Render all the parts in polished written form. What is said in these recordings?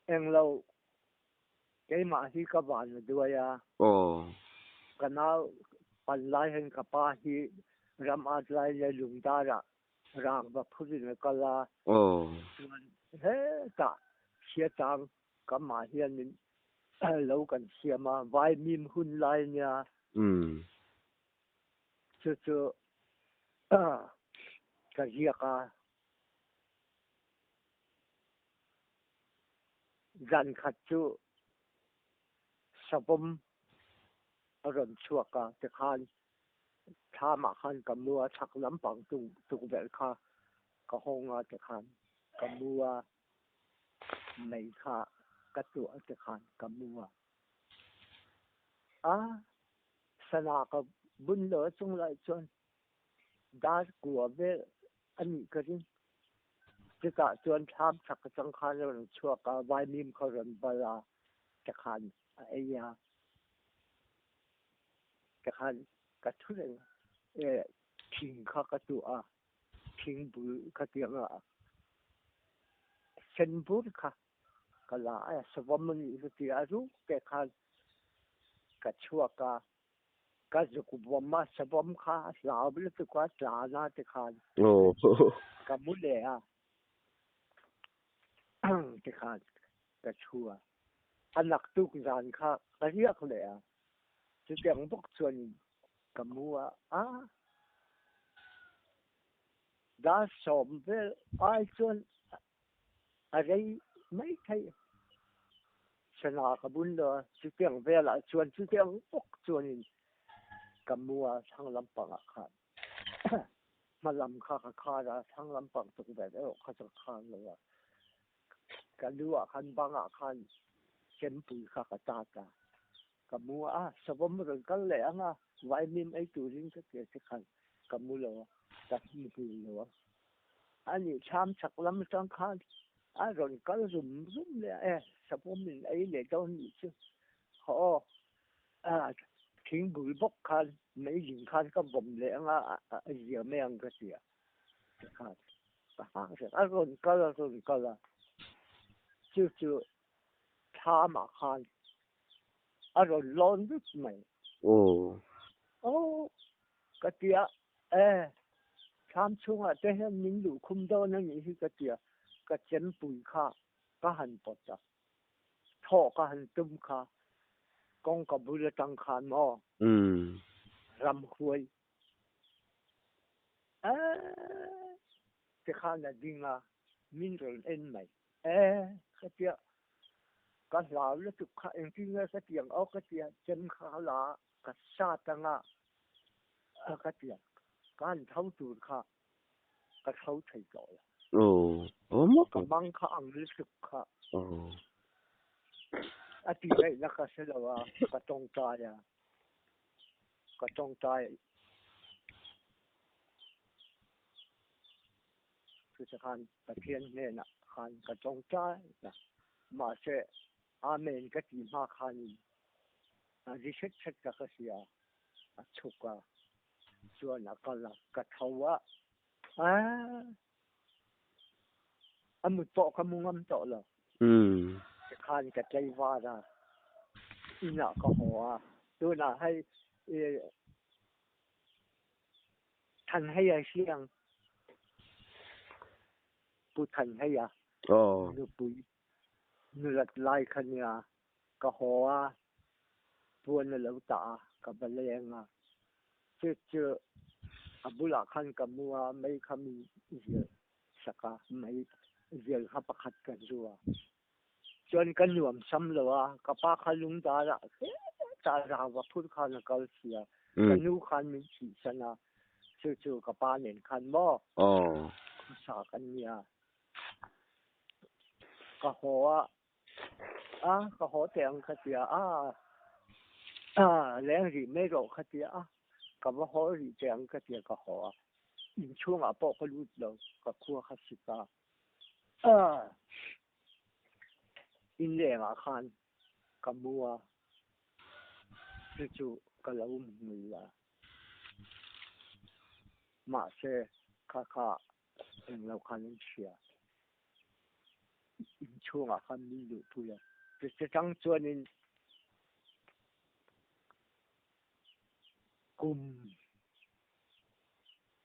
Englo keimah hi ka van a duai a. Aw. Ka nau pan lai hian ka pa hi ram at lai leh lungdar ah rang va phur in a kal a. Aw. Chuan hetah chhiatang ka mah hianin lo kan siam a, vaimim hun lai nia. Umm. Chu chu ka ziak a. Zan khat chu savawm a rawn chhuak a, tikhan thlamah khan ka mu a, chhak lampang tukverh kha ka hawng a tikhan ka mu a, mei kha ka tuah a tikhan ka mu a. A sana ka bun lo a chunglai chuan Dar kua vel a nih ka ring. Chutah chuan thlam chak atang khan a rawn chhuak a, vaimim kha a rawn bal a, tikhan a ei a. Tikhan ka thu reng a, e thing kha ka tuah a, thing bul kha tiang a sen bur kha ka la a, savawm a nih chu tia a ruk te khan ka chhuak a. Ka zuk vawm a, savawm kha a hlau lutuk a, tlan a tikhan ka mu leh a, tikhan ka thu a. A naktuk zan kha ka riak leh a, chutiang bawk chuanin ka mu a, a dar sawm vel ai chuan A rei maithei. Sana ka bun lo a, chutiang velah chuan chutiang bawk chuanin ka mu a, thlang lampangah khan hma lam kha ka khar a, thlang lampang tukverh erawh kha chu ka khar lo a. Ka lu ah khan bangah khan chempui kha ka tat a, ka mu a, savawm rawn kal leh ang a, vaimim ei turin ka ti a che khan ka mu lo a, ka hmu lo a. A nih thlam chak lam atang khan a rawn kal rum rum leh a, e savawm in ei leh dawn nih chu haw a thing bul bawk khan meizing khan ka vawm leh ang a, a zia mai ang ka ti a tikhan ka nghak reng a rawn kal a rawn kal a chu chu thlamah khan a rawn lawn vek mai. Aw. Aw ka ti a, e thlam chhungah te hian min luh khum dawn a nih hi ka ti a, ka chempui kha ka han pawt a, thawh ka han tum kha kawngka bul atang khan maw ramhuai e tikhan a ding a, min rawn en mai. E ka tia ka hlau lutuk kha engtin nge ka ti ang aw ka tia chem kha ka la a ka sat anga ka tia ka han tho tur kha ka tho thei tawh lo. Aw aw Ka mang kha ang lutuk kha. Aw. A ti ngaihna ka hre lo a ka tawngtai a ka tawngtai Chutah khan Pathian hnenah khan ka tawngtai a, mahse Amen ka tih hma khanin a ri hret hret ka ka hria, a chhuk a, chuan a kal a, ka tho a, aaa a mut pawh ka mu ngam tawh lo. Tikhan ka tlaivar a, inah ka haw a, tunah hei Thanheia hriang Pu Thanheia nupui nulat lai kha nia ka haw a, puan a lo tah a, ka va leng a. Chu chu a bulah khan ka mu a, mei kha mi zial sak a, mei zial kha pakhat ka zu a. Chuan ka nuam sam lo a, ka pa kha lungdar ah hetah rangva phur khan a kal si a, ka nu khan min thih san a, chu chu ka pa nen khan maw khawsa kan nia. Ka haw a, a ka haw teh ang ka ti a, a leng rih mai rawh ka ti a, ka va haw rih teh ang ka ti a ka haw a, inchhungah pawh ka lut lo, ka khua kha sik a. Inlengah khan ka mu a, chu chu ka lo hmui a. Mahse, kha kha englo khan an hria. chhungah khan min luhpui a. Chutang chuanin kum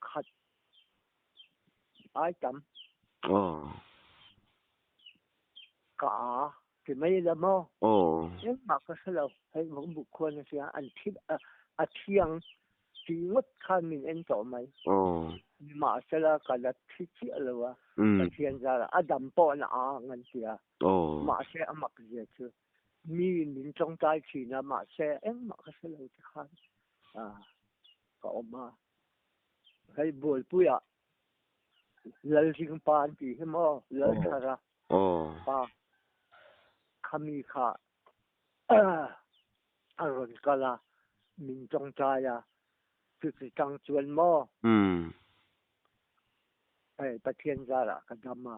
khat ai tam ka a ti mai la maw? Engmah ka hre lo, hei vawkbuk khuan a tia an thi a thiang tih ngawt khan min en tawh mai. Nimahsela ka la thi chiah lo a, Pathian zarah a dam pawh na ang an ti a, mahse a mak zia chu mi min tawngtai thin a, mahse engmah ka hre lo ti khan ka awm a. Hei Bualpuiah Lalringpa an tih hi maw Lalthara pa khami kha a rawn kal a, min tawngtai a, chuti tang chuan maw hei Pathian zarah ka dam a.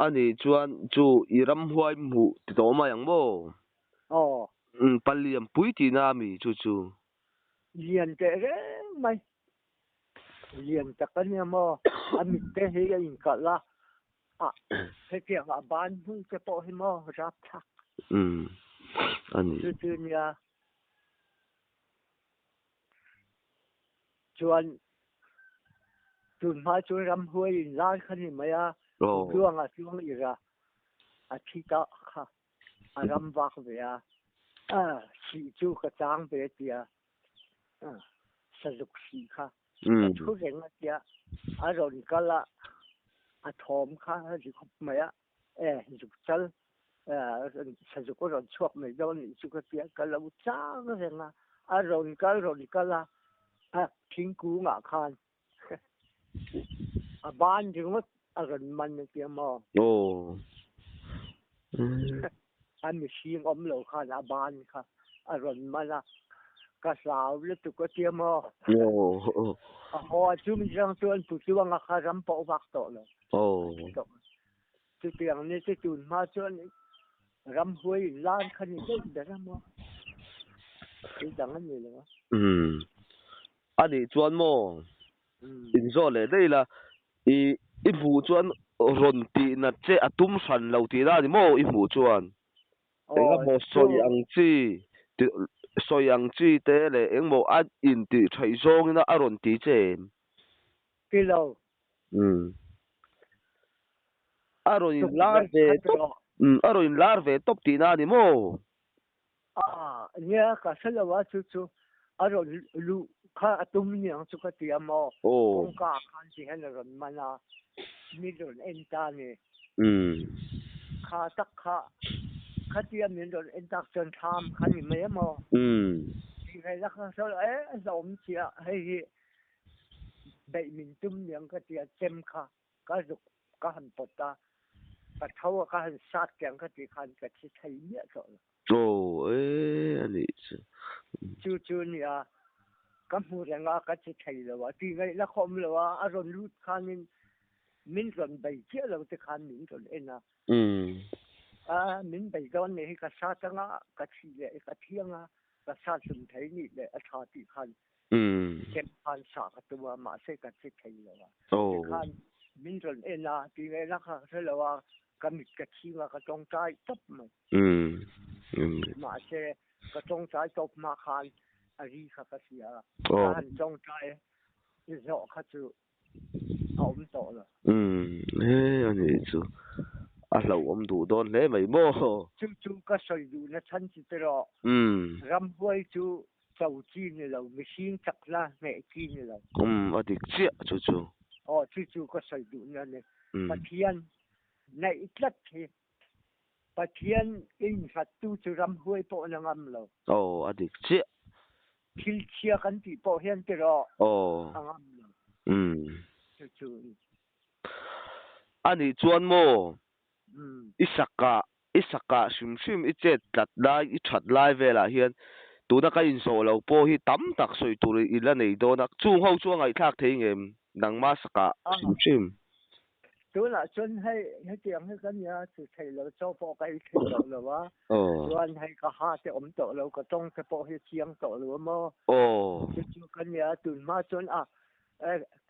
Ani chuan chu i ramhuai hmuh ti tawh mai ang maw? Aw. Paliam pui tihna a mi chu chu? Lian teh reng mai. Lian tak a nia maw? A mit te hi a inkalh a, a hetiang a ban hmun te pawh hi maw rapthlak. Umm a ni. Chu chu nia. Chuan tun hma chuan ramhuai in lai kha ni mai a, Tluanga chuang ira a thi ta kha a ram vak ve a, sih chu ka chang ve tia sazuk sih kha ka thu reng a tia a rawn kal a, a thawm kha a ri khawp mai a. E zuk chal sazuk a rawn chhuak mai dawn nih chu ka tia ka lo chang reng a, a rawn kal rawn kal a, a thingkungah khan a ban ringawt a rawn man a tia maw? Aw. A mihring awm lo khan a ban kha a rawn man a, ka hlau lutuk a tia maw? Aw. A haw a chumi chang chuan pu Tluanga kha ram pawh vak tawh lo. Aw. Chutiang ni chu tun hma chuan ramhuai in lan kha ni deuh ber a maw? Thil dang a ni lo a. Umm. A nih chuan maw? In zawh leh daih la, i i hmuh chuan rawn tih nat che a tum hran lo tih na a ni maw i hmuh chuan? Engemaw sawi ang chi sawi ang chi te leh engemaw a intih theih zawngin a rawn ti che em? Ti lo. Umm. A rawn in lar ve tawp. Umm a rawn in lar ve tawp tihna a ni maw? A nia ka hre lo a chu chu a rawn luh kha a tum niang chu ka ti a maw? Kawngka ah khan ti hian a rawn man a, mi rawn en ta a ni. Umm. Kha tak kha khatia min rawn en tak chuan thlam kha ni mai a maw? Umm. Tih ngaihna kha hre lo e a hlauhawm chiah hei hi. Beih min tum niang ka tia chem kha ka zuk ka han pawt a, ka tho a ka han sat tiang ka tih khan ka thi thei miah tawh lo. Aw e a nih chu. Chu chu nia ka hmu reng a ka thi thei lo a, tih ngaihna kha awm lo a, a rawn lut khanin min rawn bei chiah lo te khan min rawn en a. A min bei dawn nih hi ka sat anga ka thi leh ka thiang a, ka sat hlum thei nih leh a tha tih khan Chem khan sah ka tum a, mahse ka che thei lo a. Tikhan min rawn en a, tih ngaihna kha ka hre lo a, ka mit ka chhing a, ka tawngtai tawp mai. Mahse ka tawngtai tawp hma khan a ri kha ka hria a, ka han tawngtai zawh kha chu a awm tawh lo. Umm he a nih chu a hlauhawm duh dawn hle mai maw? Chu chu ka sawi duhna chhan chu te rawh. Ramhuai chu cho chi ni lo, mihring chakna hneh chi ni lo. Umm a dik chiah chu chu. Aw chu chu ka sawi duhna a ni. Pathian naih tlat hi Pathian inhlattu chu ramhuai pawh na ngam lo. Aw a dik chiah. Thil chhia kan tih pawh hian ti rawh. Aw. A ngam lo. Umm. Chu chu a ni. A nih chuan maw? Umm. I sakah, i sakah hrim hrim i chet tlat lai, i that lai velah hian tuna ka inzawh lo pawh hi tam tak sawi tur i la nei dawn a. Chung ho chu a ngaihthlak thei ngem nangma sakah hrim hrim? Tunah chuan hei hetiang hi ka nia chu thei lo chaw pawh ka ei thei tawh lo a, chuan hei ka ha te awm tawh lo, ka tawng te pawh hi chiang tawh lo a maw? Chu chu ka nia, tun hma chuan a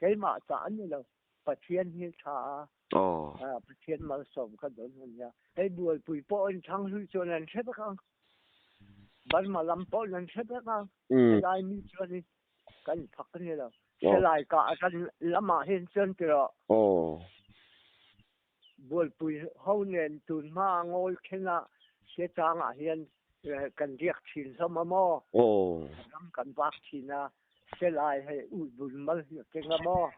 keimah chah a ni lo. Pathian hi tha a. Aw. Pathian malsawm kha dawn a nia. Hei bualpui pawh in thlang hlui chuan an hre vek ang. Burma lam pawhin an hre vek ang. Helai mi chuan in kan phak a ni lo. Helai kah ran lamah hian chuan tiraw. Aw. Bualpui ho nen tun hma ngawi thleng a Siachangah hian kan riak thin hlawm a maw? Aw. Ram kan vak thin a, Selai hei ui bul mal hi a keng a maw?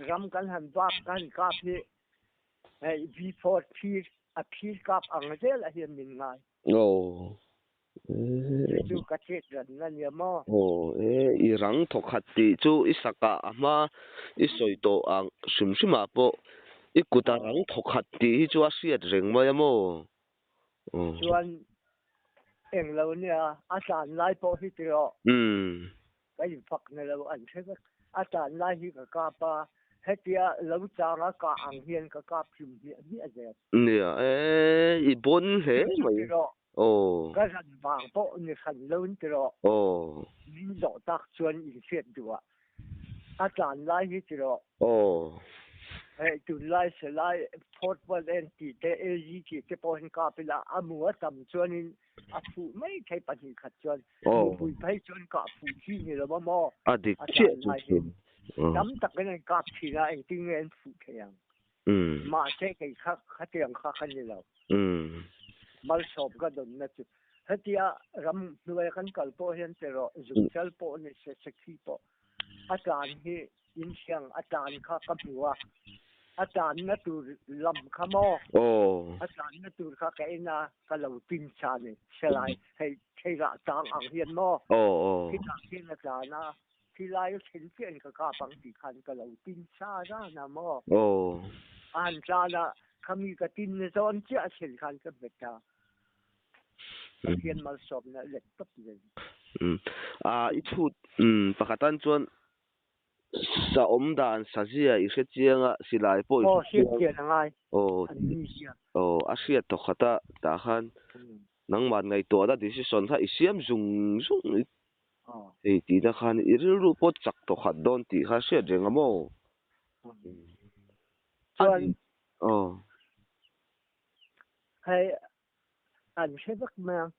Ram kan han vak kan han kap hi hei V4 phir a phir kap ang zel a hian min ngai. Aw. Chu chu ka chet ran a nia maw? Aw e, i rang thawkhat tih chu i sakah a hma i sawi tawh ang hrim hrimah pawh i kut a rang thawkhat tih hi chu a hriat reng mai a maw? Aw. Chuan englo nia a tlan lai pawh hi ti rawh. Umm. Ka infak na lo an hre vek. A tlan lai hi ka kap a, hetia lo changa kah ang hian ka kap hlum hmiah hmiah zel. Nia e, i bawn hle mai. Chu ti rawh. Aw. Ka ran vang pawh ni hran lo in ti rawh. Aw. Min zawh tak chuan in hriat duh a. A tlan lai hi ti rawh. Aw. Hei tunlai selai fourth world en tih te AG tih te pawh hian kap ila a mu a tam chuanin a fuh mai thei pahnih khat chuan mupui phei chuan kah fuh chi ni lo a maw? A dik chiah chu chu. Tam takin an kap thin a, engtin nge an fuh thei ang? Mahse kei kha khatiang kha ka ni lo. Malsawm ka dawnna chu hetia ram hnuaia kan kal pawh hian ti rawh, zungchal pawh ni se, sakhi pawh a tlan hi insiang a tlan kha ka hmu a, a tlanna tur lam kha maw? Aw. A tlanna tur kha ka en a, ka lo tin sa ni, selai hei theirah tang ang hian maw? Aw aw. Khitah khian a tlan a, khilai a thlen chiah in ka kap ang tih khan ka lo tin sa ran a maw? Aw. A han tlan a, khami ka tin na zawn chiah a thlen khan ka hmet a. Pathian malsawmna let tawp zel. A i chhut pakhatan chuan sa awm dan sa zia i hre chiang a, silai pawh i hre chiang. Aw, hriat chian a ngai. Aw, an ni zia. Aw, a hriat tawh khat a, tah khan nangmah ngaihtuahna decision kha i siam zung zung i hei tihna khan i rilru pawh chak tawh khat dawn tih kha hriat reng a maw? Chuan aw. Hei an hre vek mai ang.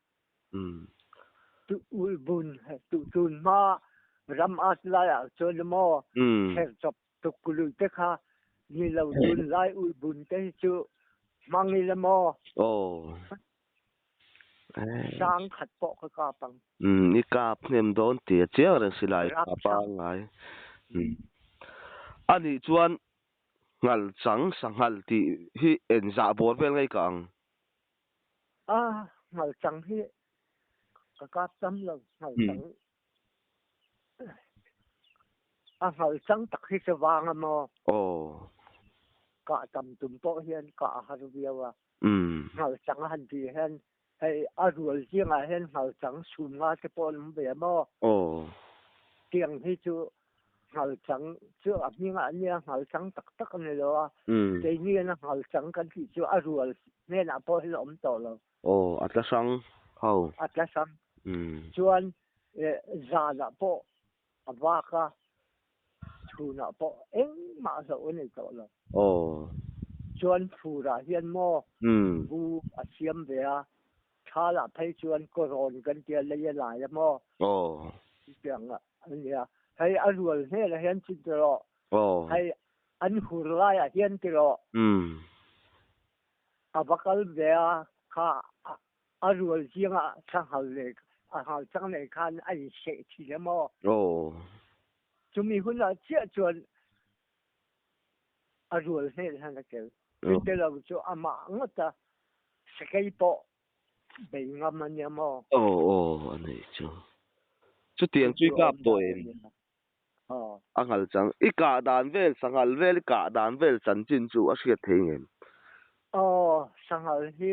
Tu ul bun tu tun hma ram at lai ah chuan maw kher chawp tuk lui te kha ni lo tun lai ul bun te hi chu hmang ila maw. Aw. Sang khat pawh ka kap ang. I kap hnem dawn tih a chiang reng si lai a pangngai. Anih chuan Nghal chang sanghal tih hi en zah bawr vel ngei ka ang. A, nghal chang hi ka kap tam lo, nghal chang a nghal chang tak hi chu vang a maw? Aw. Kah tam tum pawh hian kah a har viau a. Nghal chang a han tih hian hei a rual zingah hian nghal chang sum nga te pawh an awm ve a maw? Aw. Tiang hi chu Nghal chang chu a hmingah a nia, nghal chang tak tak a ni lo a. Keini hian a nghal chang kan tih chu a rual hnenah pawh hian a awm tawh lo. Aw, a tla hrang ho. A tla hrang. Chuan zanah pawh a vak a, chhunah pawh engmah hlauh a nei tawh lo. Aw. Chuan furah hian maw bu a siam ve a, thalah phei chuan kawrawn kan tia lei a lai a maw. Aw. Chutiang a. A nia, hei a rual hnenah hian chu ti rawh. Aw. Hei an hur laiah hian ti rawh. Umm. A va kal ve a, kha a rual zingah sanghal leh a nghal chang nei khan a inseh thin em aw. Aw. Chumi hunah chiah chuan a rual hnenah hian a tel. Chute lo chu amah ngawt a, sakei pawh Bei ngam a nia maw? Aw aw a nei chu. Chutiang chu i kap tawh em? Aw. A nghal chang. I kah dan vel, sanghal vel i kah dan vel chanchin chu a hriat thei ngem? Aw, sanghal hi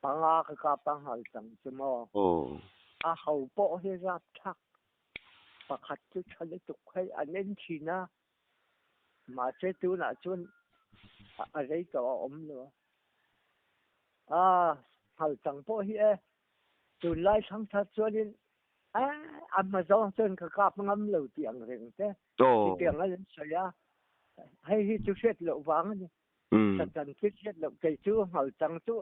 panga ka kap a nghal chang chu maw? Aw. A ho pawh hi rapthlak pakhat chu tha lutuk hei an en thin a. Mahse tunah chuan a rei tawh a awm lo a. A, nghal chang pawh hi e, tunlai thlang thar chuanin a, a hma zawng chuan ka kap ngam lo tih ang reng te, chutiang a an sawi a. Hei hi chu hriat loh vang a ni. Satan thil hriat loh kei chu ngal chang chu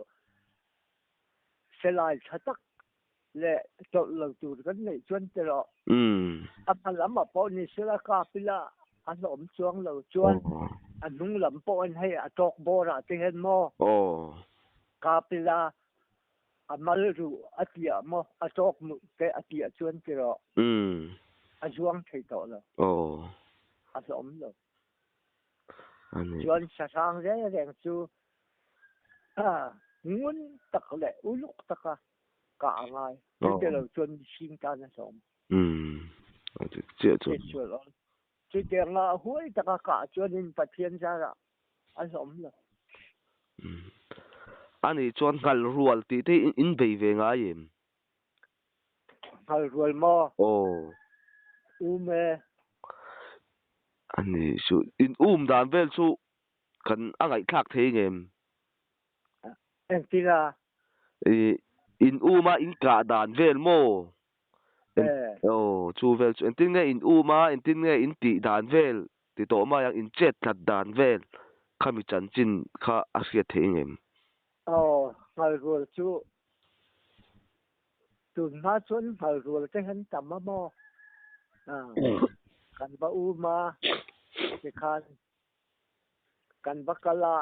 selai tha tak leh chawlh lo tur kan neih chuan ti rawh. A hma lam ah pawh ni sela kap ila a hlawm chuang lo chuan a hnung lam pawh in hei a tawk bawr ah te hian maw kap ila a mal ruh a tiah maw a tawk muh te a tiah chuan ti rawh a zuang thei tawh lo a hlawm lo. Chuan sahrang reng reng chu ngun tak leh uluk taka kah a ngai. Chute lo chuan mihring tan a hlawm. Chutianga huai taka kah chuanin Pathian zarah a hlawm lo. Ani chuan nghal rual tih te in bei ve ngai em? Nghal rual maw? Aw. Um e. Ani chu in um dan vel chu kan a ngaihthlak thei ngem? Engtin a? I in um a in kah dan vel maw? Aw chu vel chu engtin nge in um a engtin nge in tih dan vel ti tawh mai ang in chet tlat dan vel khami chanchin kha a hriat thei ngem? Aw nghal rual chu Tun hma chuan nghal rual te hian tam a maw? Kan va um a, tikhan kan va kal a,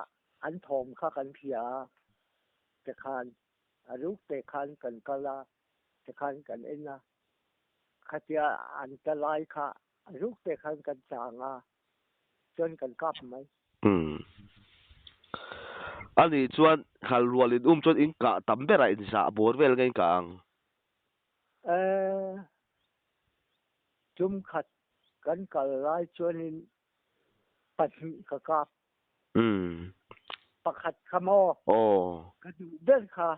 an thawm kha kan hria a, tikhan a ruk te khan kan kal a, tikhan kan en a, khatia an ta lai kha a ruk te khan kan chang a, chuan kan kap mai. Umm. Ani chuan khal rual in um chuan in kah tam berah in zah bawr vel nge in kah ang? Eh, tum khat kan kal lai chuanin pahnih ka kap. Umm. Pakhat kha maw? Aw. Ka duh ber kha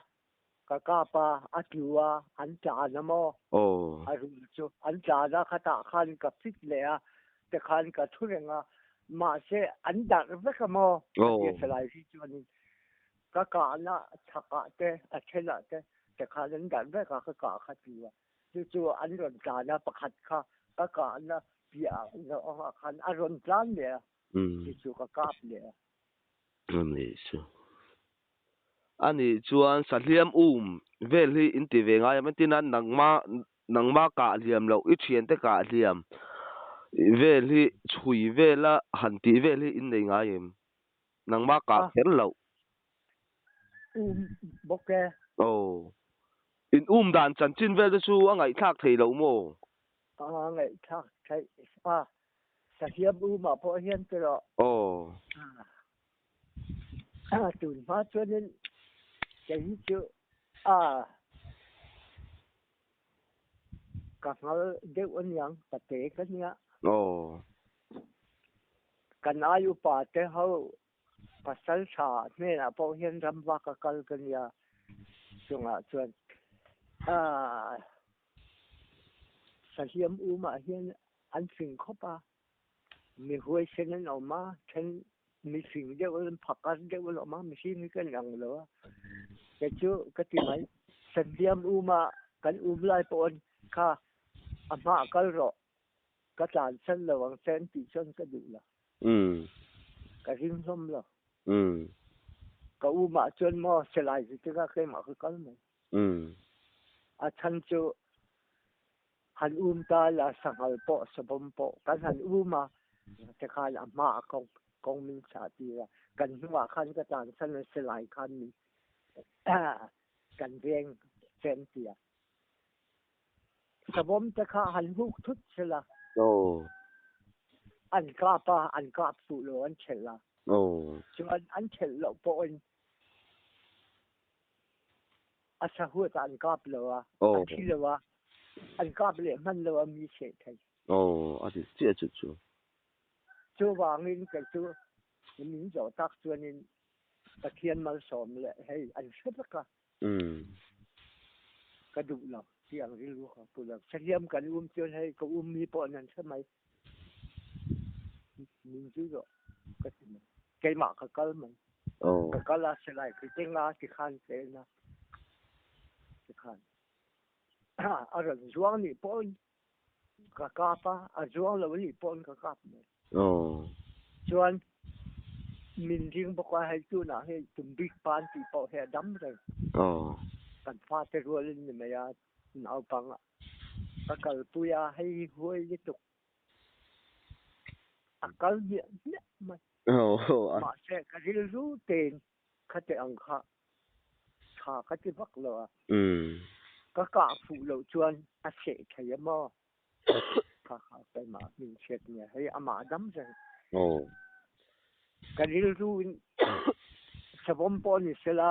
ka kap a, a tlu a, an tlan a maw? Aw. A rul chu an tlan a, khatah khan ka fit leh a, tikhan ka thu reng a, mahse an darh vek a maw? Aw. Ka tia salai hi chuanin ka kahna chhakah te, a thenah te tikhan an darh vek a, ka kah kha tlu a. Chu chu an rawn tlan a, pakhat kha ka kahna piah zawngah khan a rawn tlan leh a, chu chu ka kap leh a. Ani chu. Ani chuan sahliam um vel hi in ti ve ngai em? Entir nan nangma nangma kah hliam loh i thiante kah hliam vel hi chhui vela han tih vel hi in nei ngai em? Nangma kah kher loh. Um bawk e. Aw. In um dan chanchin vel te chu a ngaihthlak thei lo maw? A ngaihthlak theih a. Sahliam um ah pawh hian tiraw. Aw. Tun hma chuanin kei hi chu a ka nghal deuh aniang pate ka nia. Aw. Kan ai upa te ho pasal tha hnenah pawh hian ram vak a kal ka nia chungah chuan a sahliam umah hian an fing khawp a. Mi huaisen an awm a, then mi fing deuh an phakar deuh an awm a, mihring hi kan ang lo a. Kei chu ka ti mai, Sanliam um ah kan um lai pawh kha a hma kal rawh, ka tlansan lo ang che an tih chuan ka duh lo. Ka ring hlawm lo. Ka um ah chuan maw silai zu tikah keimah ka kal mai. A chhan chu Han um ta la sanghal pawh savawm pawh kan han um a, tikhan a hma ah kawng kawng min chah tir a, kan hnungah khan ka tlansan a silai khan min kan veng chen ti a. Savawm te kha han huk thut sela. An kap a, an kap fuh lo an thelh a. Chuan an thelh loh pawhin A sahuat ah an kap lo a, a thi lo a, an kap leh hman lo a mi seh thei. Aw, a dik chiah chu chu. Chuvangin kei chu min zawh tak chuanin Pathian malsawm leh hei an hre vek a. Ka duh lo tih ang rilru ka pu lo. Sahliam kan um chuan hei ka um mi pawh an hre mai. Min zui rawh ka ti mai. Keimah ka kal mai. Ka kal a silai ka keng a tikhan ka en a tikhan a rawn zuang nih pawhin ka kap a, a zuang lo nih pawhin ka kap mai. Chuan min ring bawk a, hei tunah hei tum bik pan tih pawh hi a dam reng. Kan fate rualin ni mai a, naupang ka kalpui a, hei hi huai lutuk. A kal hmiah hmiah mai. Mahse ka rilru tein khate ang kha tha ka ti vak lo a. Ka kah fuh loh chuan a seh thei a maw? Kha kha keimah hming chhiat nia hei amah dam reng. Ka rilru in savawm pawh ni sela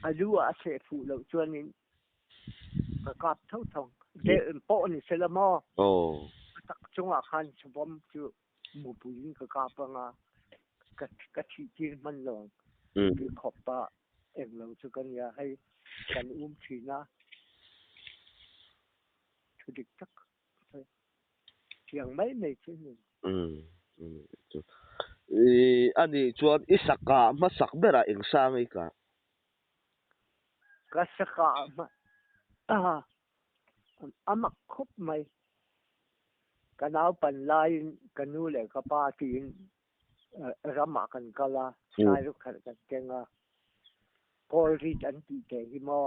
a lu ah a seh fuh loh chuanin ka kap tho tho. Pawh ni sela maw? A tak chungah khan savawm chu mupui in ka kap anga ka ka thih tir hman lo ang. Ti khawp a englo chu ka nia hei kan um thin a. Thu dik tak thiang mai mai chu ni. A nih chuan i saka hmasak berah eng sang i kah? Ka saka hma a mak khawp mai. Ka naupan laiin ka nu leh ka pa tiin ramah kan kal a, sairukherh kan keng a, kawlrit an tih teh hi maw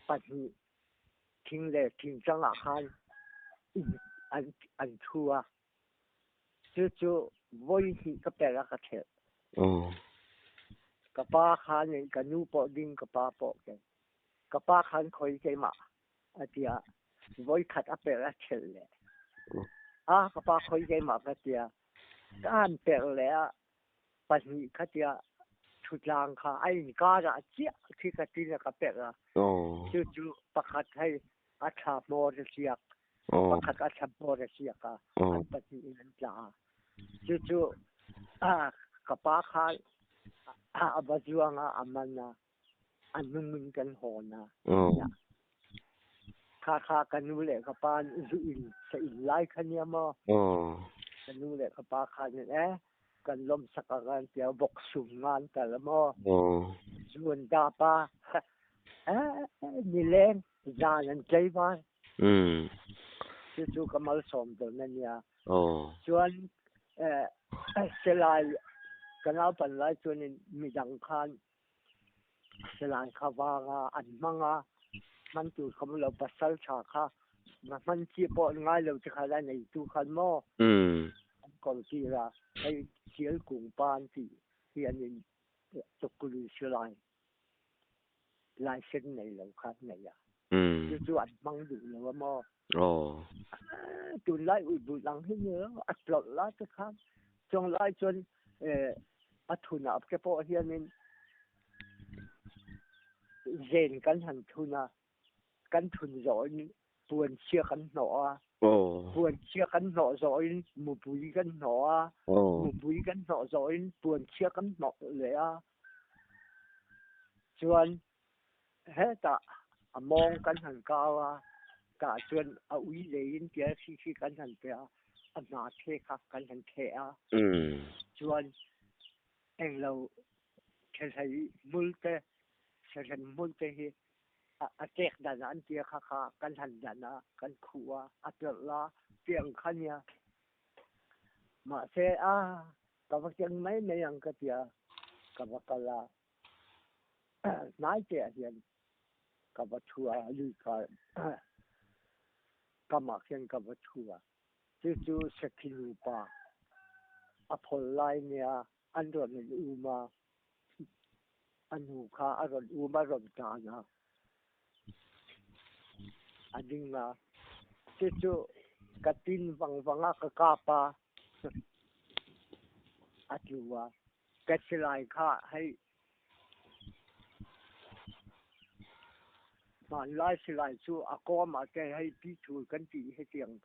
pahnih thing leh thingchangah khan an an thu a, chu chu vawi hnih ka perh a ka thelh. Ka pa khan ka nu pawh ding ka pa pawh kei. Ka pa khan khawi keimah a ti a, vawi khat a perh a thelh leh. A ka pa khawi keimah ka ti a, ka han perh leh a, pahnih kha tia thutlang kha a inkarah chiah khi ka tin a ka perh a. Chu chu pakhat hei a thla hmawr a siak, pakhat a thla hmawr a siak a, an pahnih in an tla a. Chu chu ka pa kha a va zuang a, a man a, a nung in kan hawn a. Kha kha ka nu leh ka pa zu in sa in lai kha nia maw? Ka nu leh ka pa khan in e kan lawm sak a kan tia vok sum ngan tal maw? Zu an dap a. Nileng zan an tlei var. Chu chu ka malsawm dawn a nia. Chuan silai ka naupan lai chuanin midang khan silai kha vang a, an hmang a, hman tur kha lo pasal tha kha hman chi pawh an ngai lo te khan a neitu khan maw an kawl tir a, hei Sial kung pa an tih hi an in tukului silai license nei lo kha an nei a, chu chu an hmang duh lo a maw. Tunlai uibulh ang hi ni lo, a tlawlh lai te khan chuang lai chuan a thunah te pawh hianin zen kan han thun a, kan thun zawhin puan chhia kan hnawh a, puan chhia kan hnawh zawhin mupui kan hnawh a, mupui kan hnawh zawhin puan chhia kan hnawh leh a, chuan hetah a mawng kan han kau a, tah chuan a ui leiin tia khi khi kan han pe a, a hna the kha kan han theh a, chuan englo thelhei hmul te, sahrem hmul te hi a tek dan ah an tia kha kha kan han dan a, kan khuh a, a tlawlh a, tiang kha nia. Mahse a ka va keng mai mai ang ka tia, ka va kal a, hnai te ah hian ka va thu a, lui kha kamah khian ka va thu a, chu chu Sakhi nupa a phawl lai nia an rawn in um a, a nu kha a rawn um a rawn tlan a, a ding a, chu chu ka tin vang vang a ka kap a, a tlu a. Ka silai kha hei hmanlai silai chu a kawm ah te hei pi thul kan tih hetiang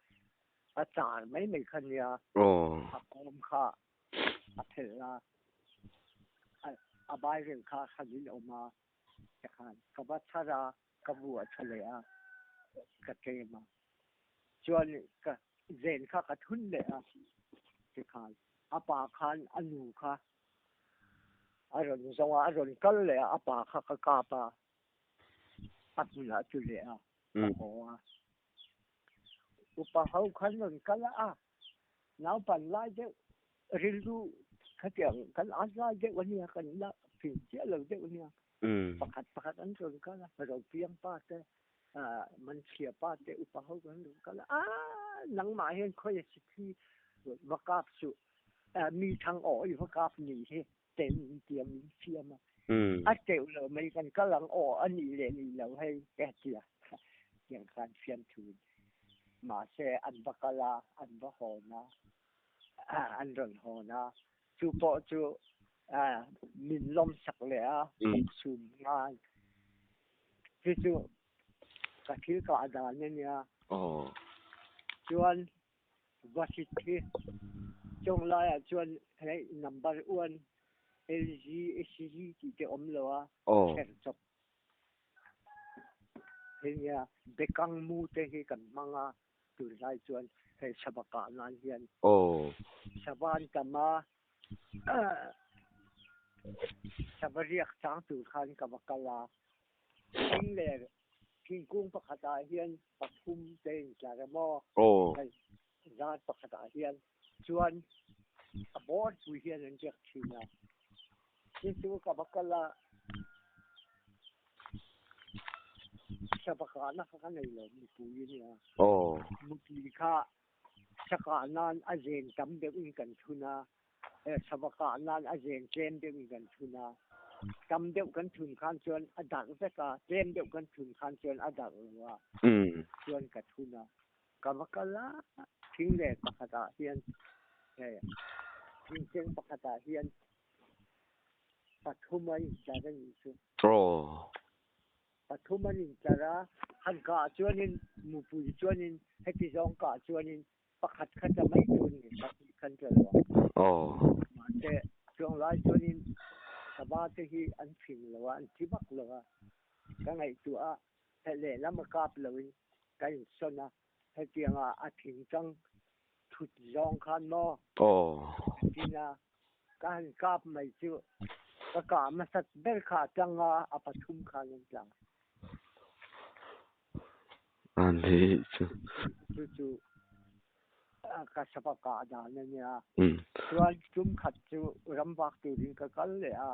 a char mai mai kha nia a kawm kha a phelh a a bairel kha hran in a awm a tikhan ka va chhar a ka vuah tha leh a ka tlem a chuan ka zen kha ka thun leh a tikhan a pa khan a nu kha a rawn zawng a, a rawn kal leh a, a pa kha ka kap a, a hmunah chu leh a, ka haw a. Upa ho khan rawn kal a, naupan lai deuh. Rilru khatiang kan at lai deuh a nia, kan la fing chiah lo deuh a nia. Pakhat pakhat an rawn kal a, Ropiang pa te, Manchhia pa te, upa ho kan rawn kal a, Aaa nangmah hian khawi a si thi va kap suh, mi thang aw i va kap ni hi ten in tia min siam a. A teuh lo mai kan kal ang aw a nih leh nih lo hei ka tia tiang khan fiamthu in. Mahse an va kal a, an va hawn a. An rawn hawn a, chu pawh chu min lawmsak leh a, bawksum ngai. Chu chu ka thil kah dan a nia. Chuan Vasit hi chawng laiah chuan hei number one LG, SG tih te awm lo a, kher chawp. Hei nia Bekang mu te hi kan hmang a. Tunlai chuan hei sava kah nan hian sava an tam a, sava riak chang tur khan ka va kal a, thing leh thingkung pakhatah hian pathum te intlar a maw, hei zar pakhatah hian chuan a bawr pui hian an riak thin a, chu chu ka va kal a. Sava kahna kha ka nei lo mipui a nia. Mipui kha sa kah nan a zen tam deuh in kan thun a, sava kah nan a zen tlem deuh in kan thun a. Tam deuh kan thun khan chuan a darh vek a, tlem deuh kan thun khan chuan a darh lo a, chuan ka thun a. Ka va kal a, thing leh pakhatah hian thingcheng pakhatah hian Pathum an intlar a nih chu. Pathum an intlar a, han kah chuanin mupui chuanin heti zawng kah chuanin pakhat kha tla mai tur ni, pahnih khan tla lo ang. Mahse, chuang lai chuanin sava te hi an fing lo a, an thi vak lo a. Ka ngaihtuah a, he lehlam a kap loin ka insawn a, hetianga a thingchang thut zawng khan maw? Tin a, ka han kap mai chu ka kah hmasat ber kha a tang a, a pathum khan an tlang. Chu chu ka sapa kah dan a nia. Chuan tum khat chu ram vak turin ka kal leh a,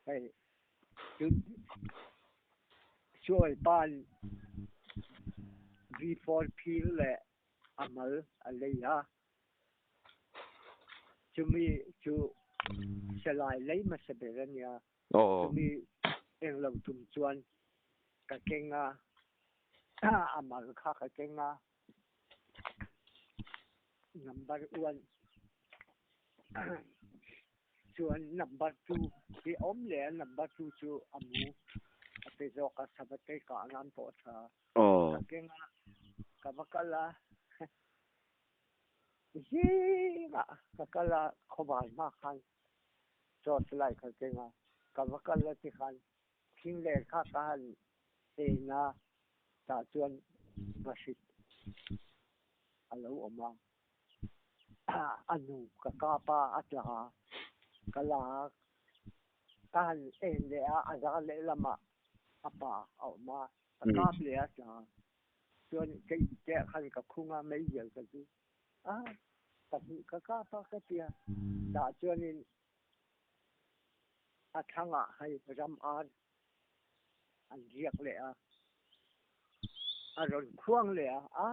hei Sual pan V4 phir leh a mal a lei a, chumi chu Salai lei hmasa ber a nia. Chumi englo tum chuan ka keng a, a mal kha ka keng a, number one Chuan number two hi a awm leh a, number two chu a mu a pe zawk a, Savatei kah nan pawh a tha. Ka keng a, ka va kal a, zingah ka kal a, khawvar hma khan torch light ka keng a, ka va kal a tikhan thing leh kha ka han en a, tah chuan vahrit a lo awm a. A nu ka kap a, a tla a, ka la a, ka han en leh a, a zar leh lamah a pa a awm a, ka kap leh a tla a, chuan ka in te ah khan ka khung a, meizial ka zu a, pahnih ka kap a ka ti a, tah chuanin a thlangah hei ram ar an riak leh a, a rawn khuang leh a, a.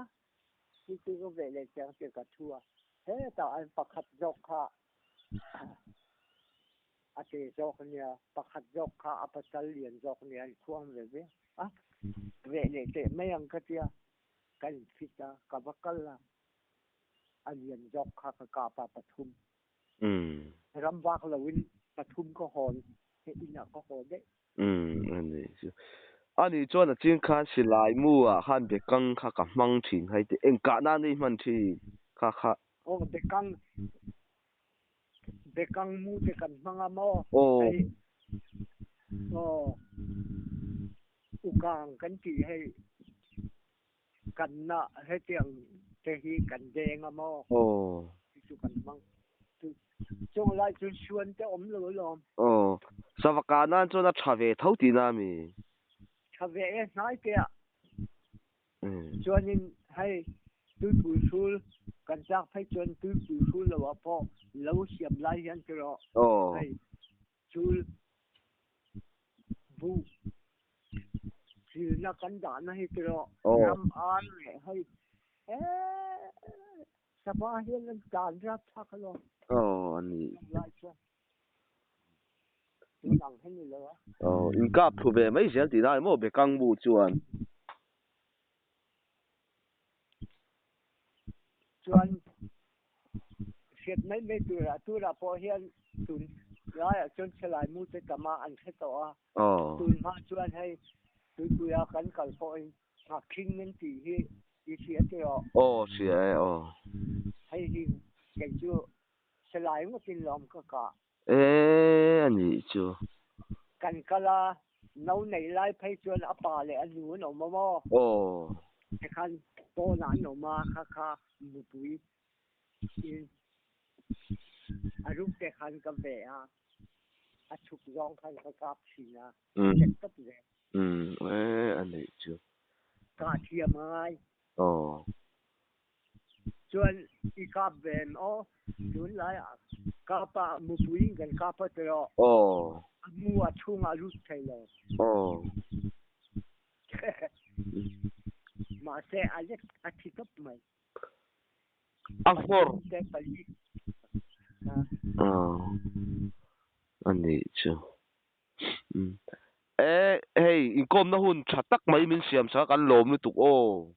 Chu chu ka veh leh chiang tih ka thu a, hetah an pakhat zawk kha a te zawk ania, pakhat zawk kha a pasal lian zawk ania an khuang ve ve a, veh leh teh mai ang ka tia, ka infit a, ka va kal a, a lian zawk kha ka kap a pathum, ram vak loin pathum ka hawn, he inah ka haw daih. Umm a ni chu. A nih chuan a ching khan silai mu ah khan bekang kha ka hmang thin hai te eng kah nan i hman thin kha kha. Aw bekang bekang mu te kan hmang a maw? Hei aw ukang kan tih hei kan na hetiang te hi kan deng a maw? Chu chu kan hmang. Chung lai chu suan te awm lo alawm. Aw, sava kah nan chuan a tha ve tho tihna a mi? Tha ve e hnai te ah. Chuanin hei tuipui hrul. Kan chak phei chuan tuipui hrul lo ah pawh lo siam lai hian ti rawh. Hei chul buh thilna kan dahna hi ti rawh. Ram ar leh hei eeh sava hian an tan rapthlak alawm. Aw a ni. Lai chuan tun ang hi ni lo a. Aw inkap thlu ve mai zel tih lai maw Bekang bu chuan. Chuan hriat mai mai turah turah pawh hian tun laiah chuan thalai mu te tam a an hre tawh a. Tun hma chuan hei tuipuia kan kal pawhin Nghakhing an tih hi i hria tiraw? Aw hria e aw. Hei hi kei chu thalai ngawtin lawm ka kah. E a nih chu. Kan kal a, no neih lai phei chuan a pa leh a nu an awm a maw? Aw. Tikhan pawnah an awm a, kha kha mupui in a ruk te khan ka ve a, a chhuk zawng khan ka kap thin a, check tawp zel. Umm e a nih chu. Kah thiam a ngai. Aw. Chuan i kap ve em aw? Tunlai ah kap ah mupui in kan kap a tiraw? Aw. A mu a chhungah a lut thei lo. Aw. Mahse a lek a thi tawp mai. A nghawr. Te pali. Aw. A nih chu. E hei inkawmna hun tha tak mai min siam sak a kan lawm lutuk aw.